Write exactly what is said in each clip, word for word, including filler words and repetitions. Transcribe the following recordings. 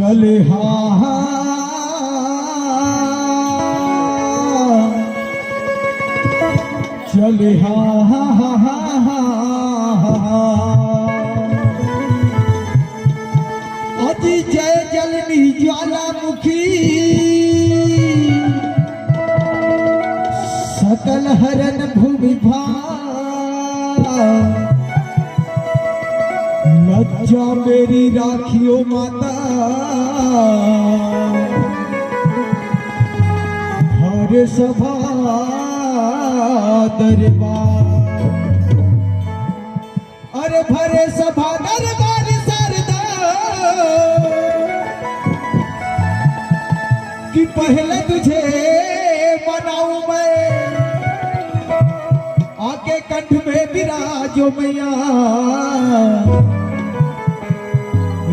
चले हा, हा, चले हा, हा, हा, हा, हा। अति जय जलनी ज्वालामुखी, सकल हरन भूमि भार। लज्जा मेरी राखियो माता, भरे सभा दरबार। अरे भरे सभा दरबार शारदा, कि पहले तुझे मनाऊं मैं, आके कंठ में विराजो मैया,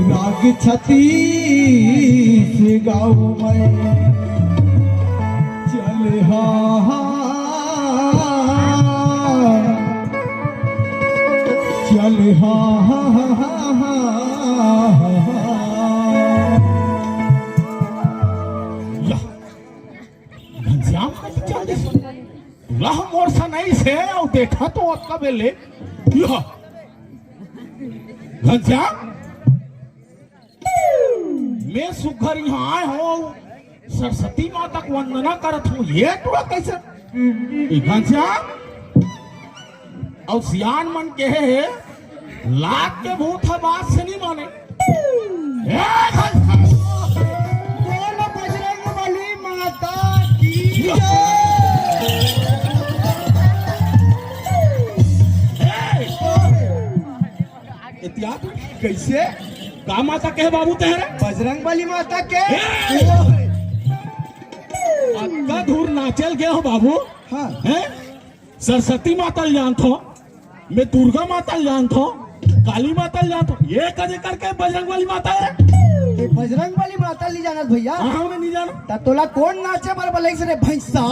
राग छत्तीस गाऊं मैं। चल हा, हा, चल हा, हा, हा, हा, हा। या, घनश्याम कति चल दिस? तुला मोर सनई से अउ देखा तो अतका बेले। या, घनश्याम, मैं सुघर इहाँ आए हँव, सरस्वती माता के वंदना करत हँव, ये टूरा कइसे? ए घनश्याम, अउ सियान मन कहे हे, लात के भूत ह बात से नइ माने। ए घनश्याम! बोलो बजरंग बली माता की जय। ए! एतिया तू कइसे? का माता कहे बाबू तेरे? बजरंग बली माता के। ए! अतका दूर नाचे ल गे हँव बाबू। हाँ। हैं? सरस्वती माता ल जानथँव, मैं दुर्गा माता ल जानथँव, काली माता ल जानथँव, ये कदे करके बजरंग बली माता हे? ये बजरंग बली माता ल नइ जानस भइया? हाँ, हाँ, मैं नइ जानँव। त तोला कोन नाचे बर बलइस रे भइँसा?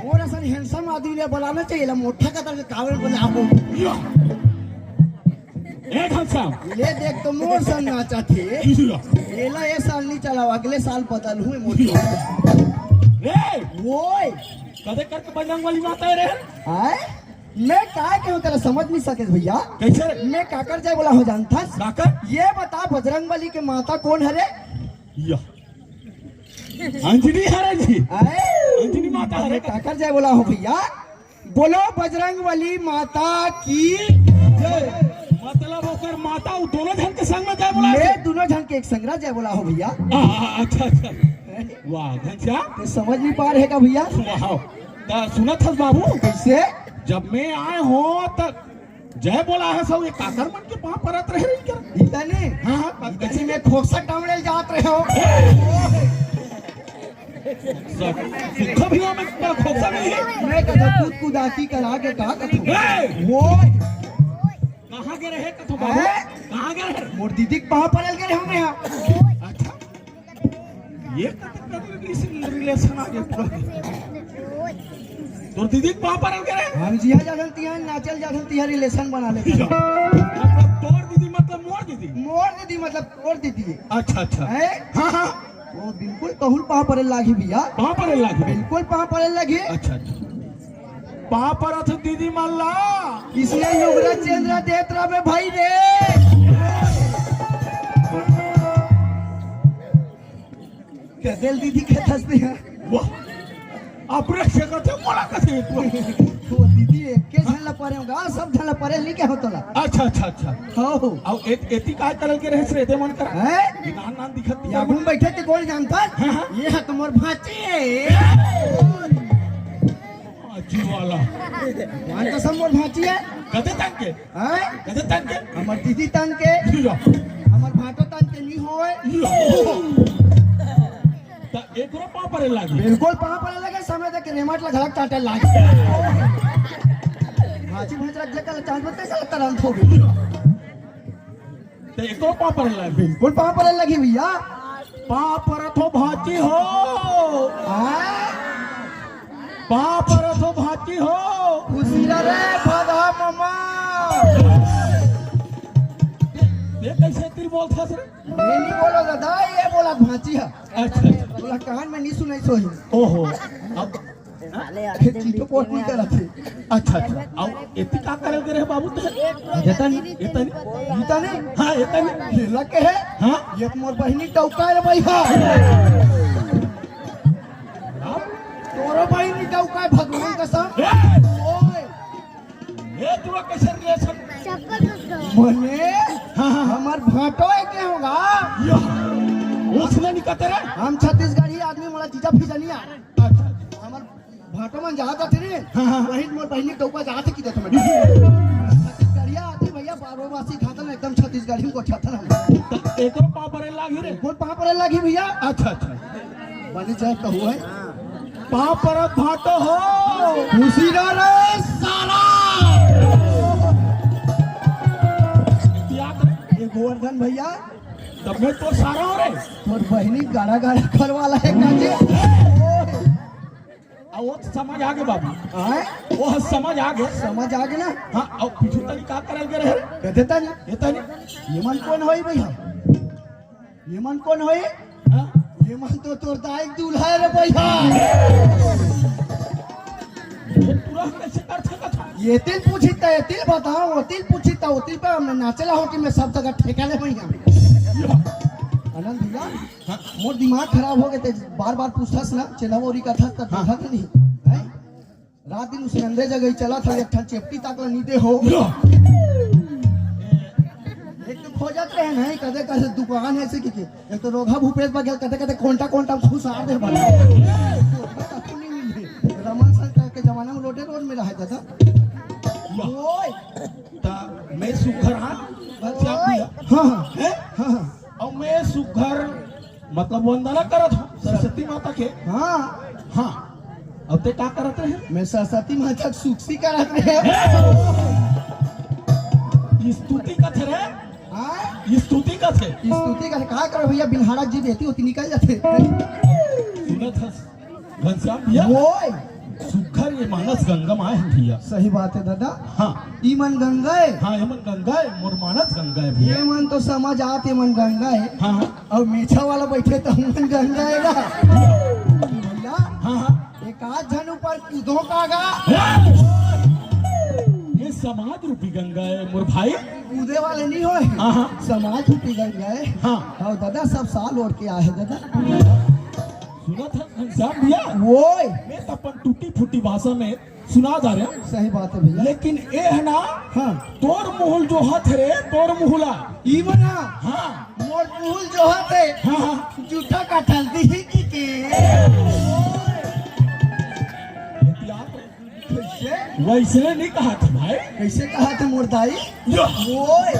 मोर असन handsome आदमी ल बलाना चाहिए ला, मोटा कतर के काबर बलाबो? या। ए घनश्याम। ये देख तो मोर संग नाचत हे। या। एला ए साल नइ चलाव, अगले साल बदलहूँ मोर। ए! ओए! कदे करके बजरंग बली माता हे रे? आय? मैं का कहूँ तेला समझ नइ सकेस भइया। कइसे रे? मैं काकर जय बोला हँव जानथस? काकर? ये बता बजरंग बली के माता कोन हरे? या। अंजनी हरे जी। आय? अंजनी माता हरे। मैं काकर जय बोला हँव भइया? बोलो बजरंग बली माता की जय। मतलब ओकर माता, वो दोनों झन के संग में जय बोला? मैं दोनों झन के एक संग जय बोला हँव भइया। आ, आ, अच्छा, अच्छा। वाह, घनश्याम। तो समझ नइ पा रहे का भइया? वाह। त सुनत हस बाबू? कइसे? जब मैं आए हँव त जय बोला हस, सब ये काकर मन के पाँव परत रहे रही कर। इतने? हाँ, हाँ, इतने में खोखसा टांगड़े जात रहे हँव। सब सुख भी हो, मैं का खोखसा नहीं है। मैं कहा कूद कुदाकी करा के का कथो? ए! वो कहाँ गे रहे कथो बाबू? हैं? कहाँ गे रहे? मोर दीदी के पाँव परल गे रहे हँव मैं। अच्छा। ये कतक कतक इसे relation आ गया पूरा। तोर दीदी के पाँव परल गे रहे? हम जिहाँ जाथन तिहाँ, नाचे ल जाथन तिहाँ relation बना लेथन। मतलब तोर दीदी मतलब मोर दीदी? मोर दीदी मतलब तोर दीदी। अच्छा, अच्छा। हैं? हाँ, हाँ। वो बिल्कुल तोहू ल पाँव परे लागही भइया। पाँव परे लागही? बिल्कुल पाँव परे लागही। अच्छा, अच्छा। पाँव परत हँव दीदी मन ला। इसने लुगरा चेंदरा देत रहे भाई रे। कदे ल दीदी कहत हस तें? वाह। अपने से कथे मोला कथे तू। वो दीदी एके झन ला परे हँव गा, सब झन ला परे ल नइ कहेंव तोला। अच्छा, अच्छा, अच्छा। हाँ। अउ एती काय करल के रहे श्रेदे मन करा? हैं? ये नान नान दिखत या घूम बैठे ते कोन जानता? हाँ, हाँ। ये ह तो मोर भांची हे। भांची वाला। जान कसम मोर भांची हे। कते तंग के? हैं? कते तंग के? हमर दीदी तंग के। या। हमर भांटो तंग के नइ होय। या। त एकरो पाँव परे लागे। बिल्कुल पाँव परे लागे, समय तक रेमट ला घलक चाटे लागे। भांची भांच रख जे कल चांद में तेरे साला तरंत हो गई। त एकरो पाँव परे लागे। बिल्कुल पाँव परे लागे भइया। पाँव परत हँव भांची हो। हाँ? पाँव परत हँव भांची हो। खुशी रह रे भदा ममा। ये कइसे बोलथस रे? मैं नहीं बोला दादा, ये बोला भांची है। अच्छा, अच्छा। बोला कान में नहीं सुनाई सोई। ओहो, अब चीटो पोट नहीं करत हे। अच्छा, अच्छा। अब एती का करे गे रहे बाबू ते? एता नहीं। एता नहीं? एता नहीं? हाँ, एता नहीं। ये लग के है? हाँ? ये तो मोर बहिनी टौका है भाई, हाँ। अब तोरो बहिनी टौका है, भगवान कसम। ए! ओए! ए, तोरा कैसे relation? चप्पल टूट गया। मने, हाँ, हाँ, हाँ। हमर भांटो है के होगा? या, उसने नहीं कहते रे। हम छत्तीसगढ़ी आदमी, मोला जीजा फीजा नहीं आ। अच्छा। हमर भांटो मन जहाँ जाते रे, हाँ, हाँ। वही मोर बहिनी टौका जहाँ से की देते मैं। छत्तीसगढ़िया आदमी भैया, बारहवासी खातन एकदम छत्तीसगढ़ी को छातन हम। तो एको पाँव परे लागी रे। कौन पाँव परे लागी भैया? अच्छा, अच्छा। बने जाए कहू है। पाँव परत भांटो हो। खुशी रह रे सारा। याद रे, ए गोवर्धन भैया। तब मैं तो सारा हो रे। तोर बहिनी गाड़ा गाड़ा करवाला है काजे। आ, वो तो समझ आ गए बाबू। आय? वो समझ आ गए। समझ आ गए ना? हाँ, अब पीछू तनी का करल गे रहे? कहते तनी। ये तनी। ये मन कौन होई भैया? ये मन कौन होई? हाँ? ये मन तो तोर दाई के दूल्हा है रे भैया। ये पूरा कैसे कर सकत है? ये तिल पूछी त, ये तिल बताओ, वो तिल पूछी त, वो तिल पे हमने नाचेला हो कि मैं सब जगह ठेका ले भैया। या। आनंद भैया, हाँ। मोर दिमाग खराब हो गए थे, बार बार पूछथस ना, चेला बोरी का था, तब हाँ। देखा तो नहीं। हैं? रात दिन उस नंदे जगह ही चला था, एक ठन चेपटी तक ला नी दे हो। या। एक तो खोजत रहे नहीं, कदे कदे दुकान है से की, की। एक तो रोगहा भूपेश बघेल कदे कदे कोंटा कोंटा घुसा दे बना। रमन सर का के जमाना में लोटे रोड में रहा था। या। ओए। ता मैं सुघर हाँ, बस आप भी हाँ। हाँ, हाँ। हैं? हाँ, हाँ। और मैं सुघर, मतलब वंदना करत हूँ सरस्वती माता के। हाँ। हाँ। अब ते का करत रहे? मैं सरस्वती माता के सुक्सी करत रहे। स्तुति कथे रे? हाँ? स्तुति कथे? स्तुति कथे? का करो भैया, बिन्हारा जी देती होती निकल जाते। सुनत हस? घनश्याम भैया? ओए! सुघर ये मानस गंगा माय है भैया। सही बात है दादा। हाँ। ई मन गंगा है। हाँ, ये मन गंगा है, मोर मानस गंगा है भैया। ये मन तो समझ आत, ये मन गंगा है। हाँ, हाँ। और मेछा वाला बैठे तो हम मन गंगा है ना। भैया, हाँ, हाँ। एक आध झन ऊपर कूदो का गा। ये समाज रूपी गंगा है मोर भाई। कूदे वाले नहीं होए। हाँ, हाँ। समाज रूपी गंगा है। हाँ। और दादा सब साल ओढ़ के आए हैं दादा। सुनत हस घनश्याम भैया? ओए। मैं तो अपन टूटी फूटी भाषा में सुना जा रहा। सही बात है भैया। लेकिन ए है ना, हाँ। तोर मुहुल जो हाथ रे, तोर मुहुला। ई बना। हाँ। मोर मुहुल जो हाथ है, हाँ, हाँ। जूठा का ठलती ही की के। कैसे? वैसे नहीं कहा था भाई। कैसे कहा था मोर दाई? यो। ओए।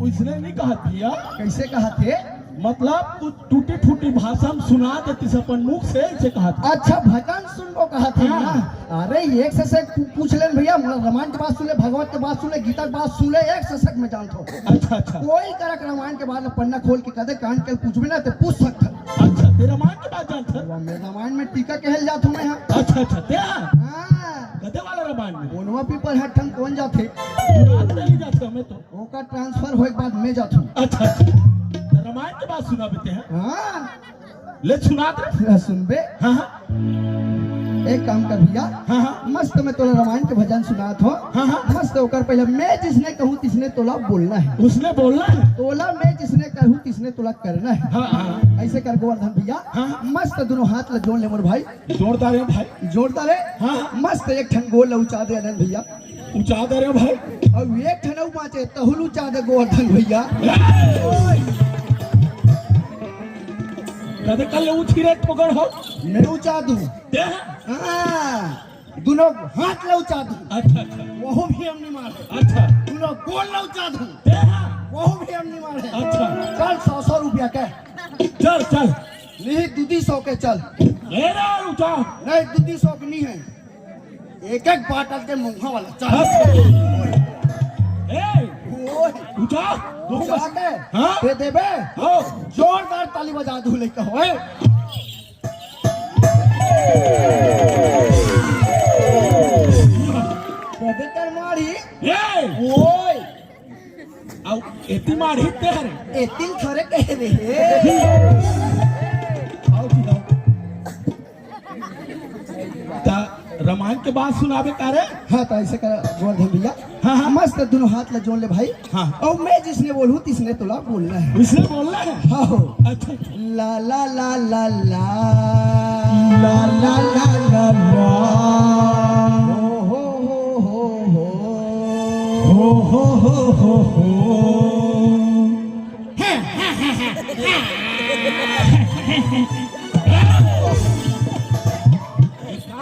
उसने नहीं कहा भैया। कैसे कहा थे? मतलब तू टूटी फूटी भाषा में सुना देती से अपन मुख से, ऐसे कहा था। अच्छा, भजन सुनबो कहा थे हाँ। ना? अरे, एक से से पू-, पूछ लेन भैया, मतलब रामायण के बात सुन ले, भागवत के बात सुन ले, गीता के बात सुन ले, एक से से मैं जानता हूँ। अच्छा, अच्छा। कोई करक रामायण के बात पन्ना खोल के कदे कान के पूछबे ना, तो पूछ सकता। अच्छा, ते रामायण के बात जानता? वाह, मैं रामायण में टीका कहल जात हूँ मैं यहाँ। अच्छा, अच्छा, ते हाँ। हाँ। कदे वाला रामायण में? ओनवा पीपर हट हम कौन जाते? रात में नहीं जाते हमें तो। ओकर transfer होए के बाद मैं जाथूं। अच्छा, अच्छा। तो रामायण के बात सुना देते हैं। हाँ। ले सुना दे। सुना सुनबे। हाँ, हाँ। एक काम कर भैया। हाँ, हाँ। मस्त मैं तोला रामायण के भजन सुनात हो। हाँ, हाँ। मस्त ओकर पहले मैं जिसने कहूँ तिसने तोला बोलना है। उसने बोलना है। तोला मैं जिसने कहूँ तिसने तोला करना है। हाँ, हाँ। ऐसे कर गोवर्धन भैया। हाँ। मस्त दोनों हाथ ला जोड़ ले मोर भाई। जोरदार है भाई। जोरदार है। हाँ, हाँ। मस्त एक ठन गोड़ ला उचा दे आनंद भैया। उचा दे रे भाई। अब एक ठन अउ बाँचे, तहू ल उचा दे गोवर्धन भैया। कदे कर ले उठी रे ठोकर हो। मैं उचा दूँ। दे। हाँ, दोनों हाथ ला उचा दूँ। अच्छा, अच्छा। वहू भी हम नहीं मारे। अच्छा। दोनों गोड़ ला उचा दूँ। दे। वहू भी हम नहीं मारे। अच्छा। चल, सौ सौ रुपया के। चल, चल। नहीं, दू दू सौ के चल। ले रे, उचा। नहीं, दू दू सौ के नहीं है। एक एक बाटल के मुंहा वाला। चल। ए, ओए। उठा। उठा के। हाँ? दे देबे? हाँ। जोरदार ताली बजा दू लइका हो, ए। दे दे कर मारी। ए। ओए। आउ, एती मारही ते हरे। एतिल थोरे कहे रे हे। आओ जी, आओ। ता रामायण के बात सुनाबे का रे? हाँ, तो ऐसे कर, गोवर्धन भैया। हाँ, हाँ। मस्त दोनों हाथ ला जोड़ ले भाई। हाँ। और मैं जिसने बोलूँ, तिसने तोला बोलना है। इसने बोलना है? हाँ हो। अच्छा, अच्छा। ला, ला, ला, ला, ला। ला, ला, ला, ला, ला। हो, हो, हो, हो, हो। हो, हो, हो, हो, हो।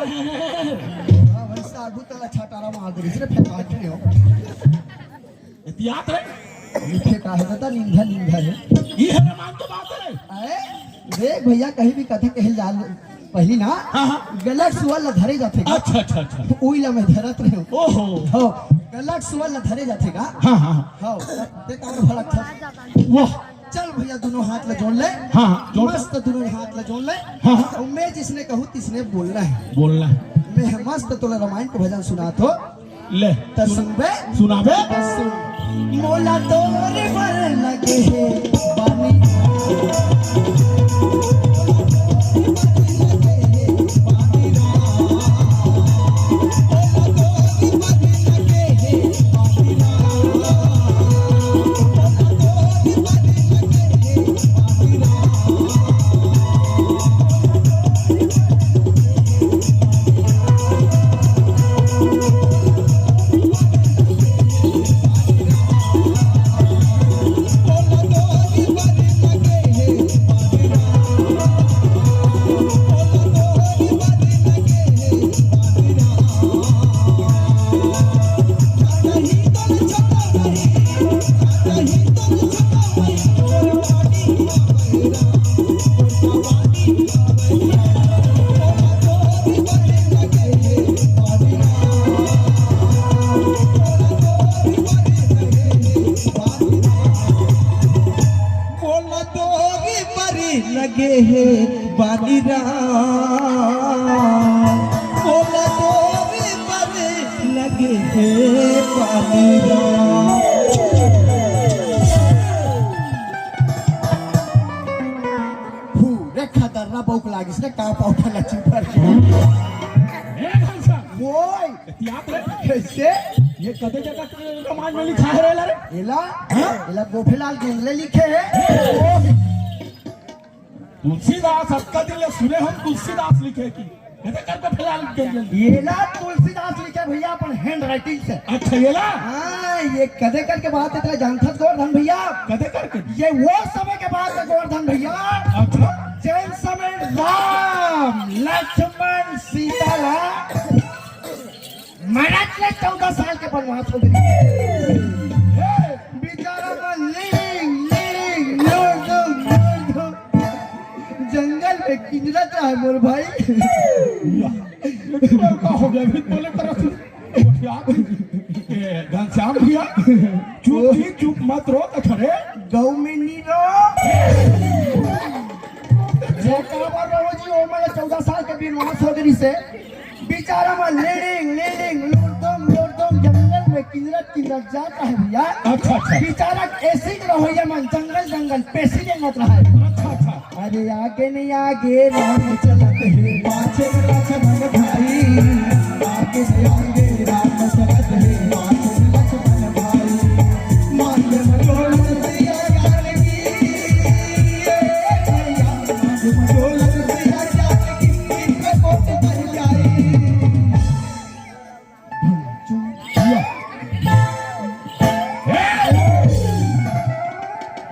हाँ, भाई, साधु तला छटारा मार दे, इसने फेंका के हो। एती आत रे। ये फेंका है, बता, निंदा, निंदा है। ये है रामायण के बात है। अरे, देख भैया, कहीं भी कथा कहे जाल, पहली ना, हाँ, हाँ। गलत सुअल ला धरे जाथे का? अच्छा, अच्छा, अच्छा। उही ला मैं धरत रहे हूँ। ओहो। हो, गलत सुअल ला धरे जाथे का? हाँ, हाँ, हाँ। हो, ते तो और भला अच्छा। वाह। चल भैया, दोनों हाथ ला जोड़ ले। हाँ, हाँ, जोड़। मस्त दोनों हाथ ला जोड़ ले। हाँ, हाँ। और मैं जिसने कहूँ, तिसने बोलना है। बोलना है। मैं मस्त तोला रामायण के भजन सुनात हो। ले, त सुन-, सुनबे? सुनाबे? त सुन। मोला तोरे बर लगे हे बानी। मोला तोरी बरी लगे हे बानी राम, मोला तोरी बरी लगे हे बानी राम। हू, रे खतरनाक बउक लागिस रे, का पाउठा लच्ची भर के। ए घनश्याम, ओए। एती आत रे। कैसे? ये कते जगह के रामायण में लिखा है रे, ला रे? एला? हाँ? एला गोफेलाल गेंगले लिखे हे। तुलसीदास, अतका दिन ले सुने हम तुलसीदास लिखे कि, कते कर गोफेलाल गेंगले लिखे? एला तुलसीदास लिखे भैया अपन handwriting से। अच्छा, एला? हाँ, ये कते कर के बात एला जानथस गोवर्धन भैया? कते कर के? ये वो समय के बात है गोवर्धन भैया। अच्छा। जउन समय राम, लक्ष्मण, सीता ला मरत ले चौदह साल के बनवास हो गे। बिचारा मन लिंग, लिंग, लुरदुम, लुरदुम। जंगल में किंजरत रहा मोर भाई। या, ये का हो गया? अभी बोले करो तू। ए, घनश्याम भैया, चुप जी, चुप मत रो, तो खड़े। गऊ में नी रो। जे काबर रहो जी, ओ मन चौदह साल के बनवास हो गे से। बिचारा मन लेडिंग, लेडिंग, लुरदुम, लुरदुम, जंगल में किंजरत, किंजरत जात हे भैया। अच्छा, अच्छा। बिचारा एसी के रहोइया मन, जंगल, जंगल, पेसी रेंगत रहा हे। अच्छा, अच्छा। अरे आगे नहीं आगे राम चलत हे, पाछे में लक्ष्मण भाई। आगे नहीं आगे राम चलत हे, पाछे में लक्ष्मण भाई। मांगे मटोल सिया जान की, ए भैया, मांगे मटोल सिया जान की, इनका कोट बन जाई। ए,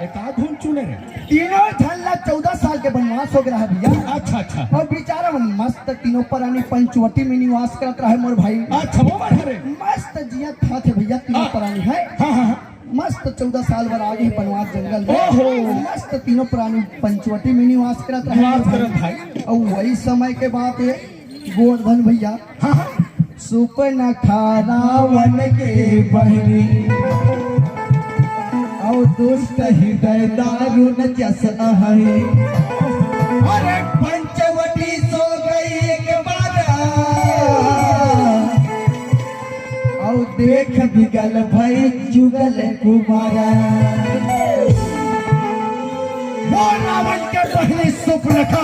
ए, का धुन चुने रे? तीनों झन ला चौदह साल के बनवास हो गे रहा भैया। अच्छा, अच्छा। अउ बिचारा मन मस्त तीनों परानी पंचवटी में निवास करत रहे मोर भाई। अच्छा, वो बात हे रे। मस्त जियत खात हे भैया तीनों हाँ। परानी हे। हाँ, हाँ, हाँ। मस्त चौदह साल बर आगे हे बनवास जंगल में। ओहो। मस्त तीनों परानी पंचवटी में निवास करत रहे निवास मोर करत भाई। भाई। अउ वही समय के बात हे गोवर्धन भैया। हाँ, हाँ। सुपनखा रावण के बहरी, अउ दुष्ट हृदय दारुण जस अहइ। अरे पंचवटी सो गई एक बार, अउ देख बिगल भई जुगल कुमारा। वो रावण के बहिनी सुपनखा।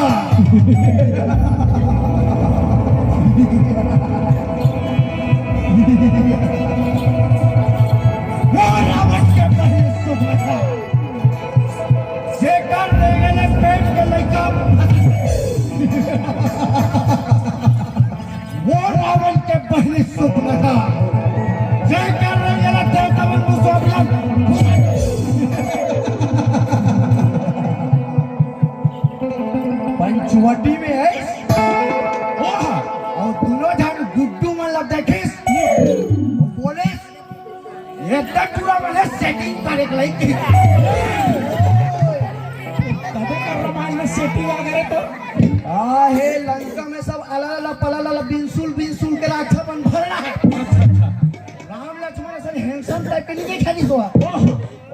वो रावण के बहिनी सुपनखा। जेकर रेंगले पेट के लइका। वो रावण के बहिनी सुपनखा। जेकर रेंगले देवता मन मुसोबला। पंचवटी में है। वाह! और दोनों झन गुड्डू मन ला देखिस। बोले, "ये तो पूरा मैंने सेटिंग करे के लइक।" तबे कर रहा मैं सेटिंग आ गए तो। आ हे, लंका में सब अलाला पलाला बिनसुल बिनसुल के राक्षस मन भरना है। राम लक्ष्मण असन handsome type के नहीं देखा नहीं तो। ओह।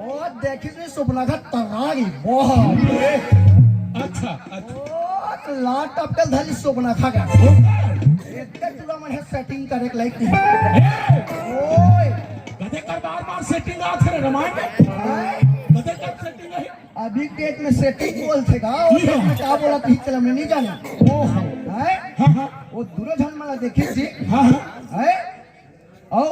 ओ, देखिस नहीं सुपनखा तर्रा गई, बहुत। अच्छा, अच्छा। ओ, तो लाट टपकल धली सुपनखा का। ओह। एक तो पूरा मन है सेटिंग करे के लइक नहीं। ए! ओए। कदे कर बार बार सेटिंग आथे रे रामायण में? हैं? कदे कर सेटिंग है? अभी डेट में सेटिंग बोलथे का? वो डेट में का बोलथे, चला मैं नहीं जाना। ओह। हैं? हाँ, हाँ। वो दोनों झन मन ला देखिस जी। हाँ, हाँ। हैं? अउ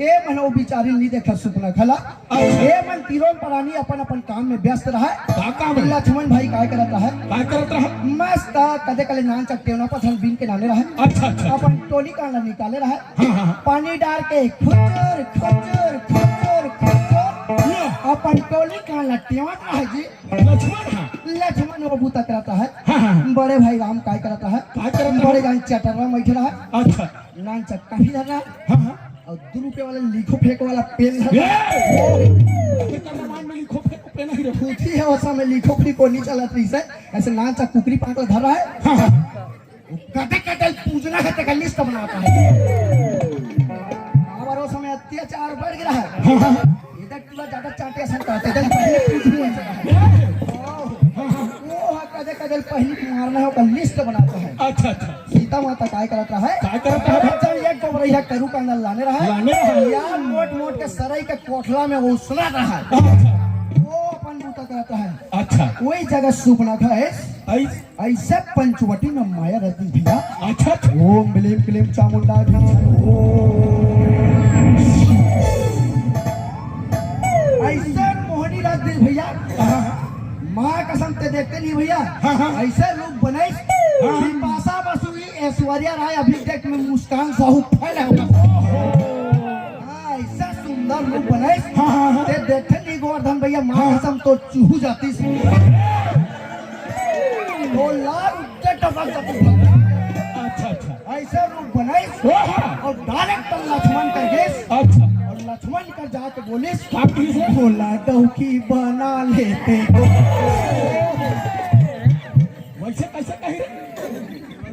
ए मन ओ बिचारी नहीं देखा सुपनखा ला। अच्छा। ए मन तीनों परानी अपन अपन काम में व्यस्त रहा। का काम है? लक्ष्मण भाई काय करत रहा? काय करत रहा? मस्त कदे कले नान चक टेवना पथल बीन के लाने रहा। अच्छा, अच्छा, अच्छा। अपन टोली कान ला निकाले रहा। हाँ, हाँ, हाँ। पानी डार के खुचुर, खुचुर, खुचुर, खुचुर। या। अपन टोली कान ला टेवत रहा जी। लक्ष्मण, हाँ। लक्ष्मण वो बूता करत रहा। हाँ, हाँ, हाँ। बड़े भाई राम काय करत रहा? काय करत रहा? बड़े जान चटर्रा में बैठे रहा। अच्छा। नान चक्का भी धर रहा। हाँ, हाँ। और दो रुपये वाला लिखो फेंको वाला पेन धर ए! रहा। अरे, कर्ममान में लिखो फेंको पेन ही रखो। पूछी है, उस समय लिखो फेंको नहीं चलत रही से। ऐसे नान चक कुकरी पाकल धर रहा है। हाँ, हाँ। कटे कटे पूजना है, तेका लिस्ट बनाता है। हमारे उस समय अत्याचार बढ़ गया है। हाँ, हाँ। इधर पूरा ज्यादा चाटे ऐसा करते, इधर पहले पूछ लिया ऐसा करते। हाँ, हाँ। वो है, कदे कदे पहली मारना है, ओकर लिस्ट बनाता है। अच्छा, अच्छा। सीता माता काय करत रहा है? काय करत रहा है? चल, एक गो बढ़िया करू कांदा लाने रहा है। लाने रहा है। या मोट मोट के सरई के कोठला में वो सुना रहा है। अच्छा। वो अपन बूता करत रहा है। अच्छा। वही जगह सुपनखा है। ऐस- ऐसे पंचवटी में माया रहती भैया। अच्छा, अच्छा। ओम ब्लीम क्लीम चामुंडा भी। ओम। ऐसे मोहनी रहती भैया। हाँ। माँ कसम ते देखते नहीं भैया। हाँ, हाँ। ऐसे रूप बनाइस। हाँ। बिपाशा बसु ही ऐश्वर्या राय अभी डेट में मुस्कान साहू फैला हुआ। हाँ, ऐसा सुंदर रूप बनाइस। हाँ, हाँ, हाँ। ते देखते नहीं गोवर्धन भैया, माँ हाँ। कसम तो चूहू जाती। वो लाल उठते टपक जाती। अच्छा, अच्छा। ऐसा रूप बनाइस। ओहो। और डायरेक्ट लक्ष्मण कर गेस। अच्छा। और लक्ष्मण कर जाके बोलिस, का कहिस? भोला डौकी बना लेते। वैसे कैसे कही रे?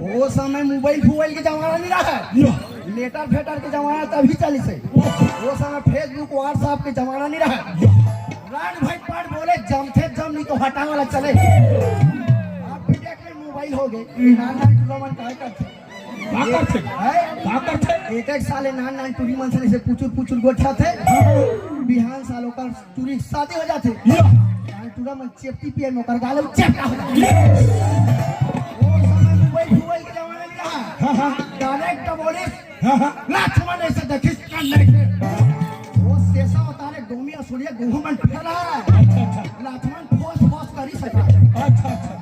वो समय मोबाइल फोबाइल के जमाना नहीं रहा। यो। लेटर फेटर के जमाना तभी चलिस हे। वो समय Facebook, WhatsApp के जमाना नहीं रहा। यो। रान भाई पाट बोले, जमथे जम, नहीं तो हटा वाला चले। आप भी देख ले, मोबाइल हो गए। नान नान टूरा मन काय करथे? का करथे? हैं? का करथे? एक एक साले नान नान टूरी मन से पुचुर पुचुर गोठियाथे। बिहान साल ओकर टूरी शादी हो जाथे। या। नान टूरा मन चेपटी पिए में ओकर गाल में चेपटा हो जाथे। या। वो समय मोबाइल फोबाइल के जमाना नहीं रहा। हाँ, हाँ। डायरेक्ट बोलिस, हाँ, हाँ। लक्ष्मण ऐसे देखिस, कान नहीं थे। वो सेसा उतारे, गोमिया सुनिए, गेहूं मन फैला है। अच्छा, अच्छा। लक्ष्मण फोस फोस करी सका। अच्छा, अच्छा।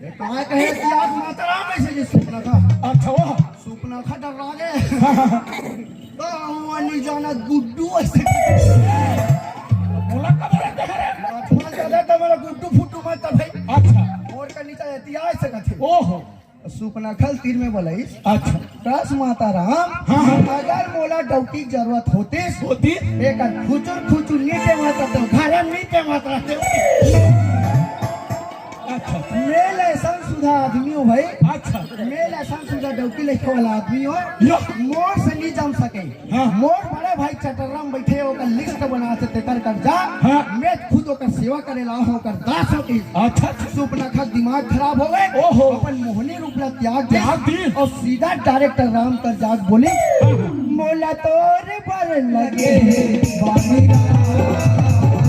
ये कहाँ कहे कि आज माता राम ऐसे जी सुपनखा। अच्छा, वो। सुपनखा डर रहा है। तो वो नहीं जाना गुड्डू ऐसे। बोला कब रहते हैं रे? लक्ष्मण दादा तो मेरा गुड्डू फुट्टू मत कर भाई। अच्छा। और का नीचे इतिहास से कथे। ओहो। सुपनखा ल तीर में बोलाइस। अच्छा। दस माता राम, हाँ, हाँ। अगर मोला डौकी जरूरत होतिस, होतिस? एकर खुचुर खुचुर नीचे माता तो घर में नीचे माता रहते। अच्छा। मेल ऐसा सुधा आदमी हो भाई। अच्छा। मेल ऐसा सुधा डौकी लेके वाला आदमी हो। यो। मोर से नहीं जम सके। हाँ। मोर बड़े भाई चटर्रा में बैठे ओकर लिस्ट बनाथे तेकर कर्जा। हाँ। मैं खुद ओकर सेवा करे ला हूँ, ओकर दास हो के। अच्छा, अच्छा। सुपनखा दिमाग खराब हो गए। ओहो। अपन मोहनी रूप ला त्याग दे। त्याग दी। और सीधा डायरेक्ट राम कर जाग बोली, हाँ। मोला तोर बर लगे हे बाबू राम।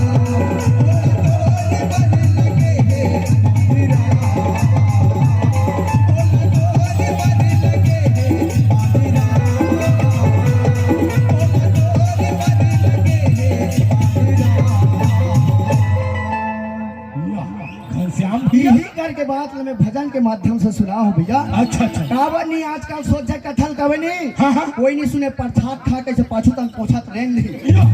घनश्याम भैया। यही करके बात ल मैं भजन के माध्यम से सुना हूँ भैया। अच्छा, अच्छा। काबर नहीं आजकल सोचे कथल कवे नहीं। हाँ, हाँ। कोई नहीं सुने, प्रसाद खा के से पाछू तक पहुँचत रेंग नहीं। या।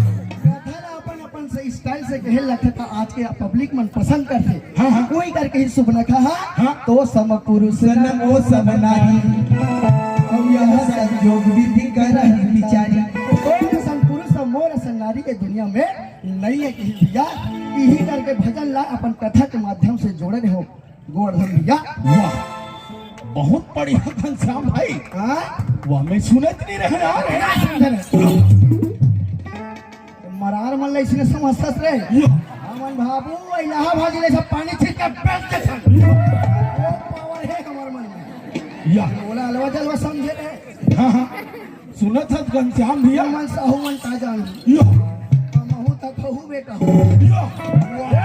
कथल अपन, अपन से style से कहे लगथे त आज के पब्लिक मन पसंद करथे। हाँ, हाँ। कोई करके ही सुपनखा हा। हाँ। तो सम पुरुष न ओ सम नारी। अब यह संजोग विधि करहि विचारी। तो सम पुरुष मोर सम नारी के दुनिया में नहीं है कहीं भैया। यही करके भजन ला अपन कथा के माध्यम से जोड़े रहो गोवर्धन भैया। वाह, बहुत बढ़िया घनश्याम भाई। हाँ? वाह, मैं सुनत नहीं रहे यार। क्या समझे रे? मरार मन ला इसने समझता रे। या। हमन बाबू इलाहाबाद ले सब पानी छिड़क के बेच देथन। वो पावर है हमर मन में। या। बोला अलवा जलवा समझे रे। हाँ, हाँ। सुनत हस घनश्याम भैया। मन साहू मन का जान। या। महू तक हूँ बेटा। या।